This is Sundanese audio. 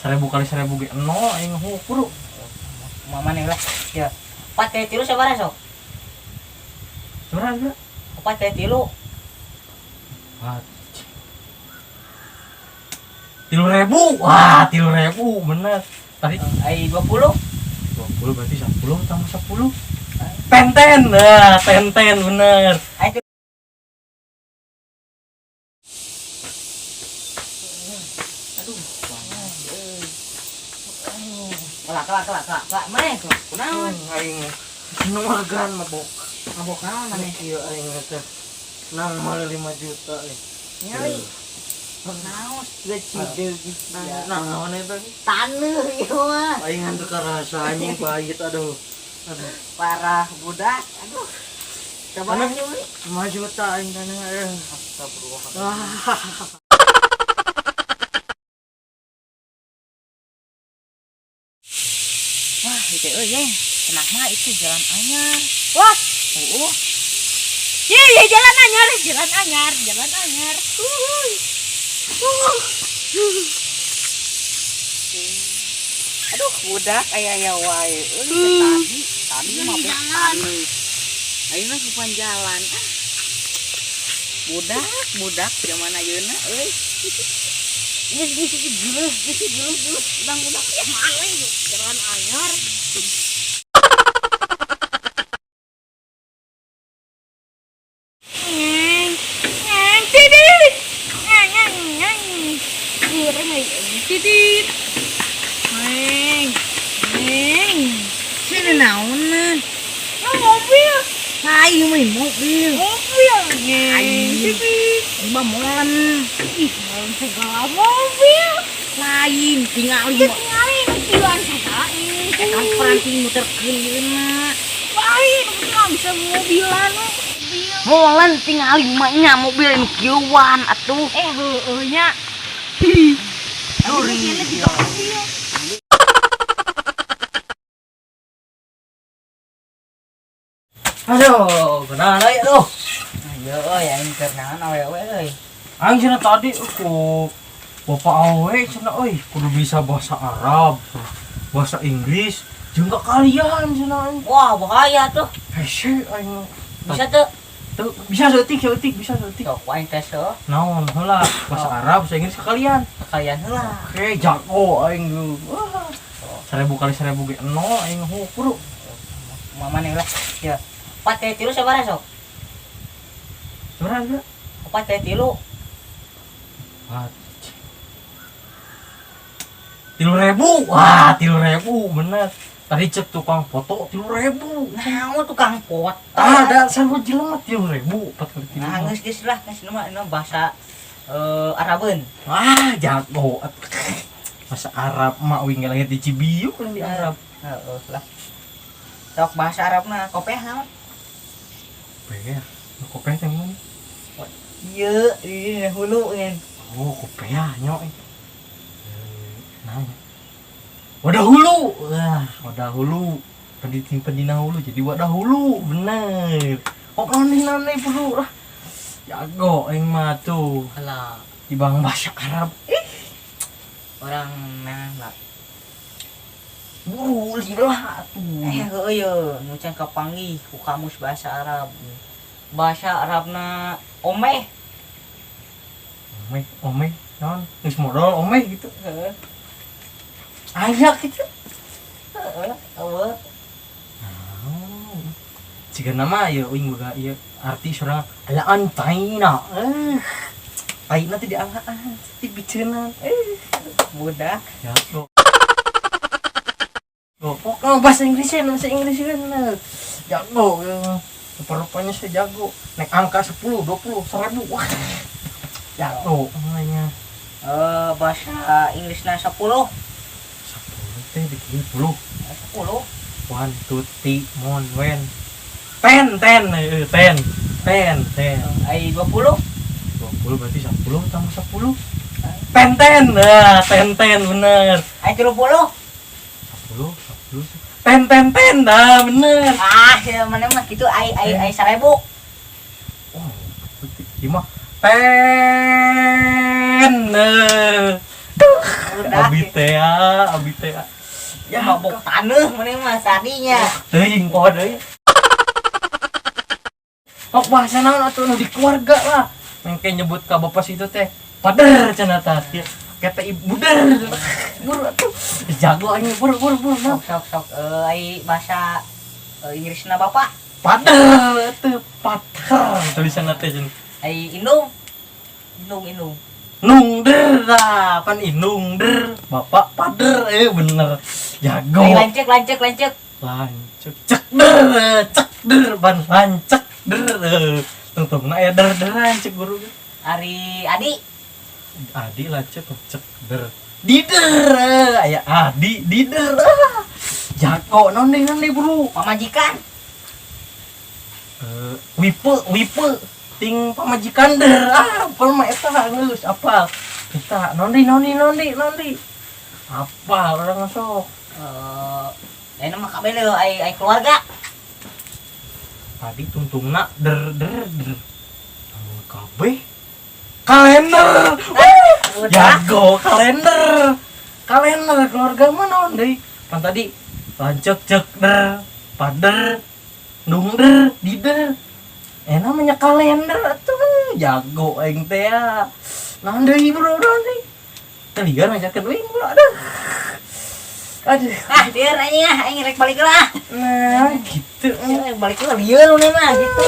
1000 kali 1000 ge nol aing hukur. Mana lah. Ya. 4 kali 3 sabaraha sok? Sabaraha sih? 4 kali 3. Wah. 3.000. Wah, 3.000 bener. Tadi Ai 20. 20 berarti 10 tambah 10. Ten-ten. Nah, ten-ten bener. Ai aduh, kelak kelak kelak kelak kelak mana tuh? Kunaon? Aing magan mabok. Mabok naon maneh? Iya aing teh. Nang malah 5 juta eh. Nyali. Naon geus Nah, naon eta? Taneuh ieu mah. Aing teu karasa anjing pahit aduh. Aduh. Parah budak. Aduh. Coba Mana? nyuri. 5 juta aing taneuh. Astagfirullah. Wah, itu euy, ye. Tenang mah itu jalan anyar. Wah, Heeh. iya iya jalan anyar, jalan anyar, jalan anyar. Uhuy. Aduh, budak aya aya wae. Euy, tadi tadi mah Jalan. Ayeuna bukan jalan. Ah. Budak, budak zaman ayeuna euy. Geus geus geus geus geus geus budak budak Ya mana itu jalan anyar. Ngeng, ngeng, titit. Ngeng, ngeng, ngeng. Ireng euy, titit. Ngeng, ngeng. Sini naonan. Ya mobil, Ayo main mobil. mobil. Ngeng, Ayo. titit. Mah molen. Ih, malam segala mobil. Lain tinggal Ieu tingali nu tiluan segala ini. Eta peranti muterkeun yeuna. Lain, nu nggak bisa mobilan mobil. Molen tingali mah nya mobil nu kieuan atuh. Eh, heueuh nya. Aduh, Ini juga mobil. Aduh, kenapa ya tuh? Ayo euy aing keur naon awewe euy. Aing cenah tadi ku bapak awe cenah euy kudu bisa bahasa Arab, bahasa Inggris, jeung ka kalian cenah aing. Wah, bahaya tuh. Hese aing. Bisa tuh. Tuh, bisa seutik, seutik, bisa seutik. Sok aing tes heuh. Naon heula bahasa Arab, bahasa Inggris ka kalian. Kalian heula. Oke, jago aing lu. Wah. 1000 kali 1000 ge nol aing hukur. Mana lah. Ya. 4 kali 3 sabaraha sok? Sabaraha sih? 4 kali 3. Wah. 3.000. Wah, 3.000 bener. Tadi cek tukang foto 3.000. Naon tukang foto? Ah, ada sarua jelema 3.000 4 kali 3. Nah, geus geus lah, geus nu mah bahasa Arabeun. Wah, jago. Bahasa Arab mak wing lahir di Cibiuk lain di Arab. Heeh lah. Sok bahasa Arabna kopiah naon? Kopiah. Kopiah teh mun. Ieu, ieu hulu ngen. Oh, kopiah nya euy. Nah. Wadah hulu. Wah, wadah hulu. Pendina hulu jadi wadah hulu, bener. Oh, naon nih perlu lah. Jago aing mah tuh. Alah, Di bang bahasa Arab. orang nah lah. Buru lah tuh. Heueuh ye, nu can kapanggih ku kamus bahasa Arab. Bahasa Arabna omeh. Omeh, omeh, naon? Geus modal omeh gitu. Heeh. Aya gitu. Heeh, eueuh. Naon? Jika nama ya uing boga ieu arti surang alaan taina. Taina teh dialaan, dibiceunan. Budak. Ya, go. Go, pokoknya bahasa Inggrisnya, bahasa Inggrisnya jago. Rupa-rupanya saya jago. Naik angka 10, 20, 1000. Wah. Jago namanya. Bahasa Inggrisna 10. 10 teh bikin 10. 10. 1, 2, 3, mon, wen. 10, 10, 10, 10, 10. Ai 20. 20 berarti 10 tambah 10. 10, 10. Nah, 10, 10 bener. Ai 30. 10, 10, 10, 10, 10. Nah, bener. Ah, ya mana mah gitu ai ai ai 1000. Oh, berarti 5. 10. Nah. Budak. Abi teh, abi teh. Ya mabok taneuh maneh mah tadinya. Teuing poho deui. Kok bahasa naon atuh nu di keluarga lah. Mengke nyebut ka bapak situ teh. Pader cenah tah. Kata ibu der. Buru atuh. Jago anjing, buru buru buru. Sok sok sok, ai bahasa Inggrisna bapak? Pader atuh, pater tulisanna teh cenah. Ai indung. Indung indung. Nung der lah, pan indung der, bapak pader, eh bener. Jago. Ai lanceuk lanceuk lanceuk. Lanceuk cek der, cek der, ban lancek der. Tungtungna aya der deran cek guru ge. Ari adi. Adi lanceuk cek der. Dider, aya adi dider. Ah. Jago naon deui, naon deui, bro? Pamajikan. Eh, wipe wipe ting pamajikan der. Ah, apal mah eta geus apal. Kita naon deui, naon deui, naon deui, naon deui? Apal urang sok. Eh, ayeuna mah kabeh leuh, ai ai keluarga. Tadi tungtungna der der der. Lamun kabeh kalender. Udah. Jago kalender. Kalender keluarga mah naon deui? Pan tadi lanceuk cek der, pader, nung der, dider. Eh, namanya kalender atuh, jago aing teh ya. Naon deui, bro, naon deui? Teu lieur ngajarkeun uing, bro. Aduh. Aduh. Ah, lieur anjing ah, aing rek balik lah. Nah, gitu. Rek balik lah, lieur nu mah gitu.